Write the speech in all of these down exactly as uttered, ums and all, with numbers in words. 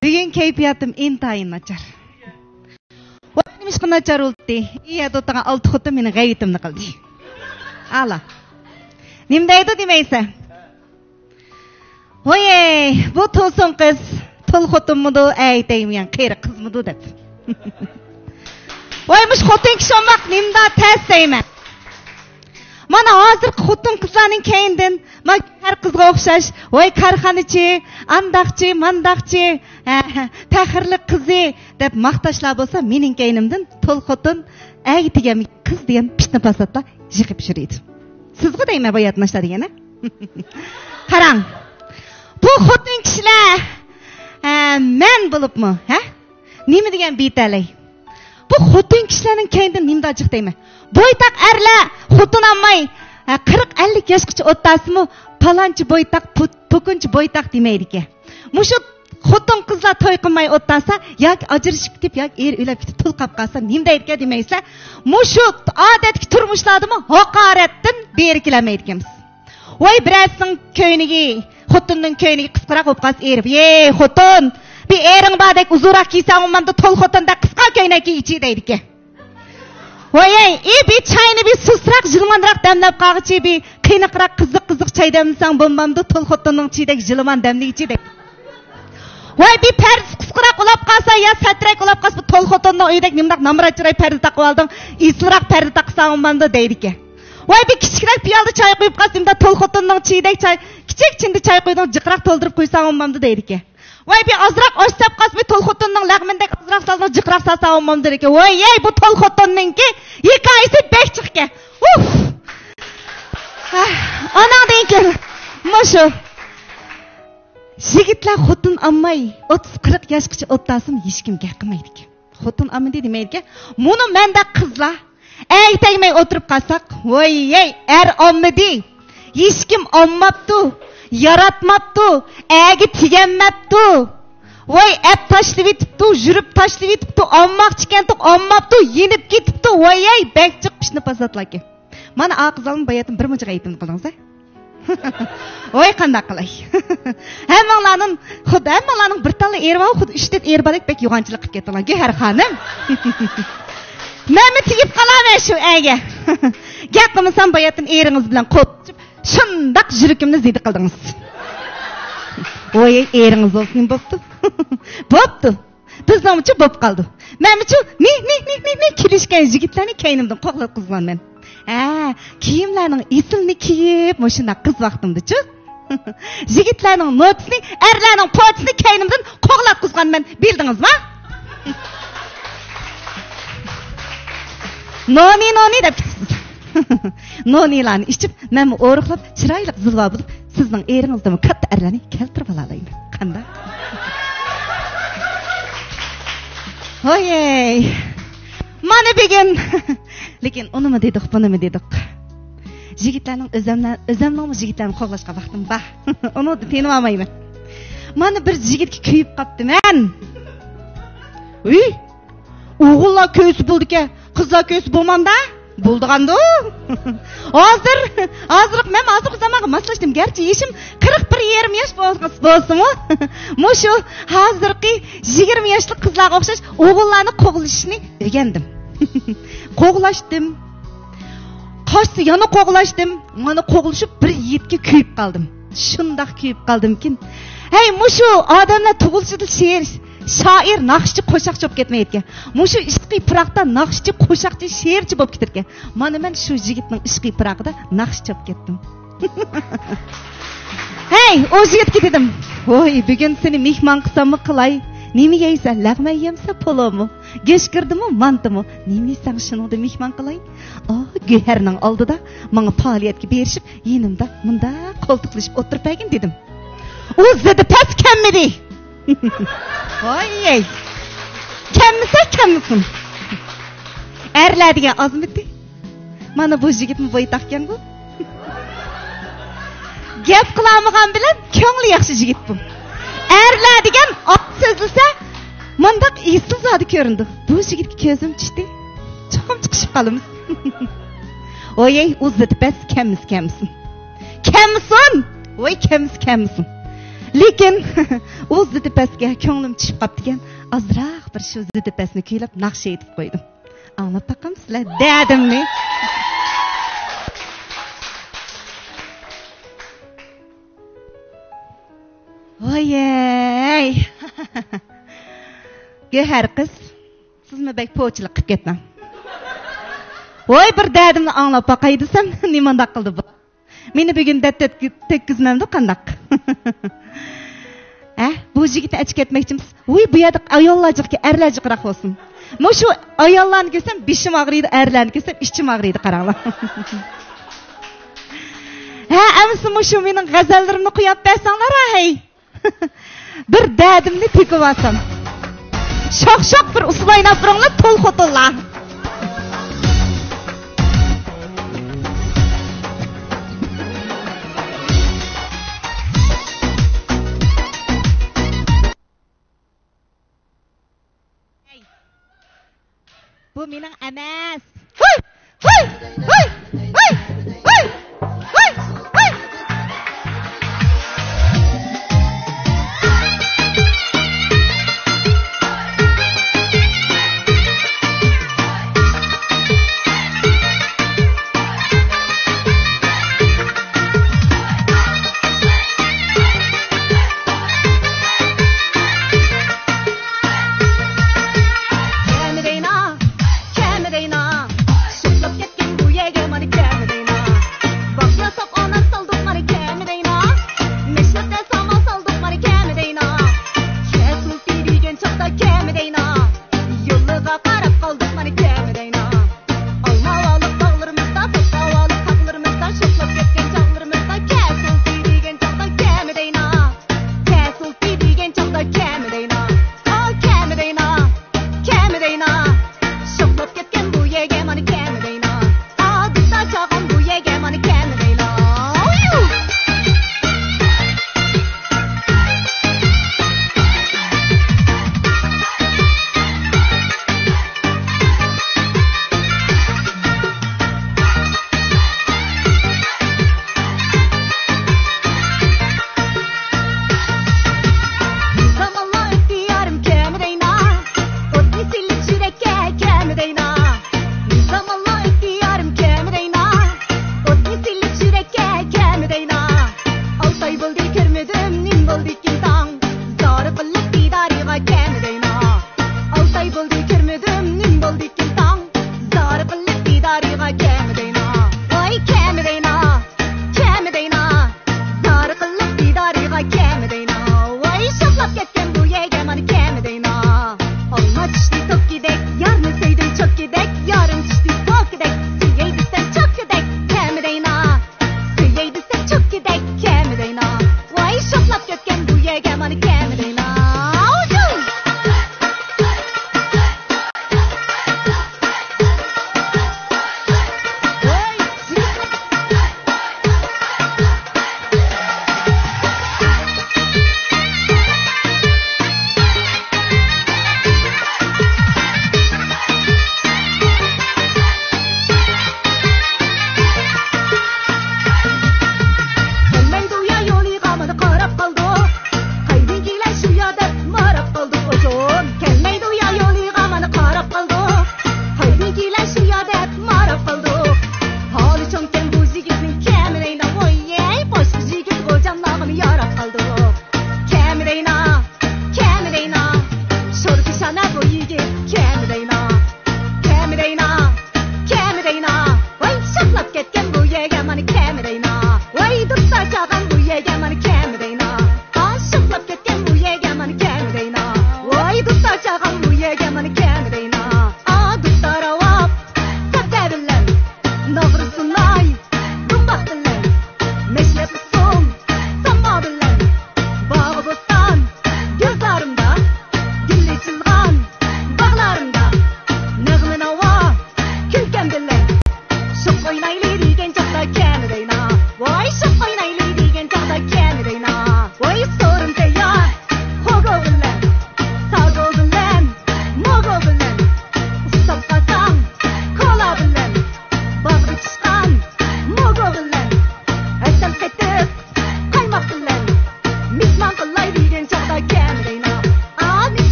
بۈگۈن كەيپىياتىم ئىنتايىن ناچار. ۋاي، نېمىشقا ناچار بولدى؟ ئى، يەردە ئولتۇرغان ئالتە خوتۇن مېنىڭ غەيۋىتىمنى قىلدى. ئالا. نېمە دەيدۇ دېمەيسەن؟ ۋاي، بۇ تۇرسۇن قىز تۇل خوتۇنمىدۇ، ئەي دەيمەن، قېرى قىزمىدۇ دەپ. ۋاي، مۇشۇ خوتۇن كىشى بولماق نېمىدا تەس دەيمەن. مانا ھازىرقى خوتۇن قىزلارنىڭ كەينىدىن، ما، ھەر قىزغا ئوخشاش، ۋاي، كارخانىچى، ئانداقچى، مانداقچى، ھە، ھە، پەخىرلىك قىزى دەپ ماختاشلار بولسا، مېنىڭ كەينىمدىن تۇل خوتۇن، ئەي دېگەن قىز دېگەن پىتنە پاساتلار يىغىپ يۈرىدۇ. سىزغۇ دەيمەن، باياتىن ئاشتا دېگەن، ھە؟ قاراڭ، بۇ خوتۇن كىشىلەر، ھە، مەن بولۇپمۇ، ھە؟ نېمە دېگەن بىتەلەي؟ بۇ خوتۇن كىشىلەرنىڭ كەينىدىن نېمىدا جىق دەيمەن؟ بويتاق ئەرلەر خوتۇن ئالماي، ھە، قىرىق ئەللىك ياشقىچە ئولتۇرسىمۇ، پالانچى بويتاق، پۇ-، پۇكۇنچى بويتاق دېمەيدىكەن. مۇشۇ خوتۇن قىزلار توي قىلماي ئولتۇرسا، ياكى ئاجرىشىپ كېتىپ، ياكى ئېرى ئۆلۈپ كېتىپ، تۇل قاپ قالسا نېمە دەيدىكەن دېمەيسىلەر؟ مۇشۇ ئادەتتىكى تۇرمۇشلاردىمۇ ھاقارەتتىن بېرى كېلەلمەيدىكەنمىز. ۋاي، بىرەرسىنىڭ كۆينىكى، خوتۇننىڭ كۆينىكى قىسقىراق بولۇپ قالسا، ئېرى، ۋەي خوتۇن، بىر ئېرىڭ باردەك ئۇزۇنراق كىيسەڭ بولمامدۇ، تۇل خوتۇندەك قىسقا كۆينەك كىيگىچى دەيدىكەن. ۋاي، ئەي، ئى، بىر چاينى بىر سۇسراق، ژىلمانراق دەملەپ قالغىچە، بىر قېنىقراق، قىزىق، قىزىق چاي دەملىسەڭ بولمامدۇ، تۇل خوتۇننىڭ چىدەك ژىلمان دەملىگىچى دەيدىكەن. ۋاي، بىر پەردىسى قىسقىراق بولاپ قالسا يا سەترەك بولاپ قالسا، بۇ تول خوتۇننىڭ ئۆيىدەك نېمىنداق نامرات چىراي پەردە تاقىۋالدىڭ، ئېسىلراق پەردە تاقىساڭ بولمامدۇ دەيدىكەن. ۋاي، بىر كىچىكرەك پىيالىدە چاي قۇيۇپ قالسا، نېمىنداق تول خوتۇننىڭ چىيىدەك چاي، كىچىك چىنىدا چاي قۇيدۇڭ، جىقراق تولدۇرۇپ قۇيساڭ بولمامدۇ دەيدىكەن. ۋاي، بىر ئازراق ئاش سەپ قالسا، بىر تول خوتۇننىڭ لەغمىنىدەك ئازراق سالدىڭ، جىقراق سالساڭ بولمامدۇ دەيدىكەن. ۋاي، يەي، بۇ تول خوتۇننىڭكى ھېكايىسى بەك جىقكەن. ئۇف! ھە، ئاناڭدىن كېيىن مۇشۇ. يىگىتلەر خوتۇن ئالماي، ئوتتۇز قىرىق ياشقىچە ئولتۇرسىمۇ ھېچكىم گەپ قىلمايدىكەن. خوتۇن ئالمىدى دېمەيدىكەن. مۇنۇ مەندەك قىزلار ئەگە تەگمەي ئولتۇرۇپ قالساق، ۋاي، يەي، ئەر ئالمىدى، ھېچكىم ئالماپتۇ، ياراتماپتۇ، ئەگە تېگەلمەپتۇ. ۋاي، ئەپ تاشلىۋېتىپتۇ، يۈرۈپ تاشلىۋېتىپتۇ، ئالماقچىكەنتۇق، ئالماپتۇ، يېنىپ كېتىپتۇ. ۋاي، يەي، بەك جىق پىتنە پاساتلاركەن. مانا ئا قىزالمۇ باياتىن بىر مۇنچە غەيىبىمنى قىلدىڭىز ھە. ۋاي، قانداق قىلاي؟ ھەممىڭلارنىڭ، خۇددى ھەممىڭلارنىڭ بىر تاللا ئېرى بار، خۇددى ئۈچ تۆت ئېرى باردەك بەك يوغانچىلىق قىلىپ كەتتىڭلار، گۆھەر خانىم. مەنمۇ تېگىپ قالامەن شۇ ئەگە. گەپ قىلمىسام، باياتىن ئېرىڭىز بىلەن قوپۇپ، شۇنداق يۈرىكىمنى زېدە قىلدىڭىز. ۋاي، ئېرىڭىز بولسا نېمە بوپتۇ؟ بوپتۇ. بىزنىڭمۇچۇ بوپ قالدى. مەنمۇچۇ نى، نى، نى، نى، نى كېلىشكەن يىگىتلەرنى كەينىمدىن قوغلاتقۇزغانمەن. ھە، كىيىملەرنىڭ ئېسىلىنى كىيىپ، مۇشۇنداق قىز ۋاقتىمدىچۇ. يىگىتلەرنىڭ نوتىسىنى، ئەرلەرنىڭ پوتىسىنى كەينىمدىن قوغلاتقۇزغانمەن. بىلدىڭىزما؟ نونى، نونى دەپ كېتىپسىز. نونىلارنى ئىچىپ، مەنمۇ ئورۇقلاپ، چىرايلىق زىلۋا بولۇپ، سىزنىڭ ئېرىڭىزدىنمۇ كاتتا ئەرلەرنى كەلتۈرۈپ ئالالايمەن. قانداق؟ ھويەي. مانا بۈگۈن. لېكىن ئۇنىمۇ دېدۇق، بۇنىمۇ دېدۇق. يىگىتلەرنىڭ ئۆزەملەر، ئۆزەمنىڭمۇ يىگىتلەرنى قوغلاشقا ۋاقتىم بار. ئۇنى تېنىۋالمايمەن. مانا بىر يىگىتكە كۆيۈپ قاپتىمەن. ئۇي، ئوغۇللار كۆيسە بولىدىكەن، قىزلار كۆيسە بولمامدا؟ بولىدىغاندۇ؟ ھازىر، ھازىرقى، مەن ھازىرقى زامانغا ماسلاشتىم. گەرچە يېشىم قىرىق بىر يېرىم ياش بولغان بولسىمۇ، مۇشۇ ھازىرقى يىگىرمە ياشلىق قىزلارغا ئوخشاش ئوغۇللارنى قوغلىشىشنى ئۆگەندىم. قوغلاشتىم. قاچسا يەنە قوغلاشتىم. مانا قوغلىشىپ بىر يىگىتكە كۆيۈپ قالدىم. شۇنداق كۆيۈپ قالدىمكىن. ھەي، مۇشۇ ئادەملەر تۇغۇلۇشىدا شېئىر، شائىر، ناخشىچى، قوشاقچى بولۇپ كەتمەيدىكەن. مۇشۇ ئىشقىي پىراقتا ناخشىچى، قوشاقچى، شېئىرچى بولۇپ كېتىدىكەن. مانا مەن شۇ يىگىتنىڭ ئىشقىي پىراقىدا ناخشىچى بولۇپ كەتتىم. ھەي، ئۇ يىگىتكە دېدىم، ۋوي، بۈگۈن سېنى مېھمان قىلساممۇ قىلاي، نېمە يەيسەن، لەغمەن يەمسە پولۇمۇ، گۆشگىردىمۇ، مانتىمۇ، نېمە يېسەڭ شۇنىڭدا مېھمان قىلاي. ئا، گۆھەرنىڭ ئالدىدا ماڭا پائالىيەتكە بېرىشىپ، يېنىمدا مۇنداق قولتۇقلىشىپ ئولتۇرۇپ بەرگىن دېدىم. ئۇ زىدى پەس كەممىدى. ۋاي، كەممىسە كەممىسۇن. ئەرلەر دېگەن ئازمىدى. مانا بۇ يىگىتمۇ بويتاقكەنغۇ. گەپ قىلالمىغان بىلەن كۆڭلى ياخشى يىگىت بۇ. ئەرلەر دېگەن ئاز سۆزلىسە، مۇنداق ئېسىل زادى كۆرۈنىدۇ. بۇ يىگىتكە كۆزۈم چۈشتى. چوقۇم چىقىشىپ قالىمىز. ۋوي، ئۇ زىدى پەس كەممىسە كەممىسۇن. كەممىسۇن! ۋوي، كەممىسە كەممىسۇن. لېكىن ئۇ زىدىپەسكە كۆڭلۈم چۈشۈپ قاپتىكەن، ئازراق بىر شۇ زىدىپەسنى كۈيلەپ ناخشا ئېيتىپ قويدۇم. ئاڭلاپ باقامسىلەر دەدىمنى؟ ۋايەي! گۆھەر قىز، سىزمۇ بەك پوچىلىق قىلىپ كەتمەڭ. ۋاي، بىر دەدىمنى ئاڭلاپ باقاي دېسەم، نېمانداق قىلدى بۇ؟ مېنى بۈگۈن دەپ تەتكى-، تەگكۈزمەمدۇ قانداق؟ ھە، بۇ يىگىتنى ئەچىقىپ كەتمەكچىمىز. ۋۇي، بۇ يەردە ئاياللار جىقكەن، ئەرلەر جىقراق بولسۇن. مۇشۇ ئاياللارنى كۆرسەم بېشىم ئاغرىيدۇ، ئەرلەرنى كۆرسەم ئىچىم ئاغرىيدۇ، قاراڭلار. ھە، ئەمىسە مۇشۇ مېنىڭ غەزەللىرىمنى قويۇپ بەرسەڭلار، ھەي. بىر دەدىمنى تېپىۋالسام. شاق شاق بىر ئۇسسۇل ئويناپ بېرىڭلار، تول خوتۇنلار. بۇ مېنىڭ ئەمەس. ھاي! ھاي! ھاي! كەمدەينا، كەمدەينا، سۇسلاپ كەتكىن بۇ يەرگە.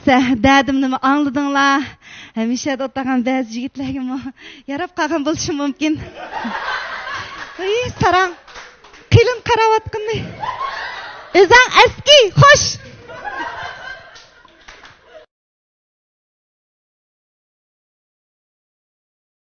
دەردىمنىمۇ ئاڭلىدىڭلار. ھەمىشە يەردە ئولتۇرغان بەزى يىگىتلەرگىمۇ ياراپ قالغان بولۇشى مۇمكىن. ئۇي، ساراڭ. قېلىن قاراۋاتقىنى. ئۆزەڭ ئەسكى، خوش.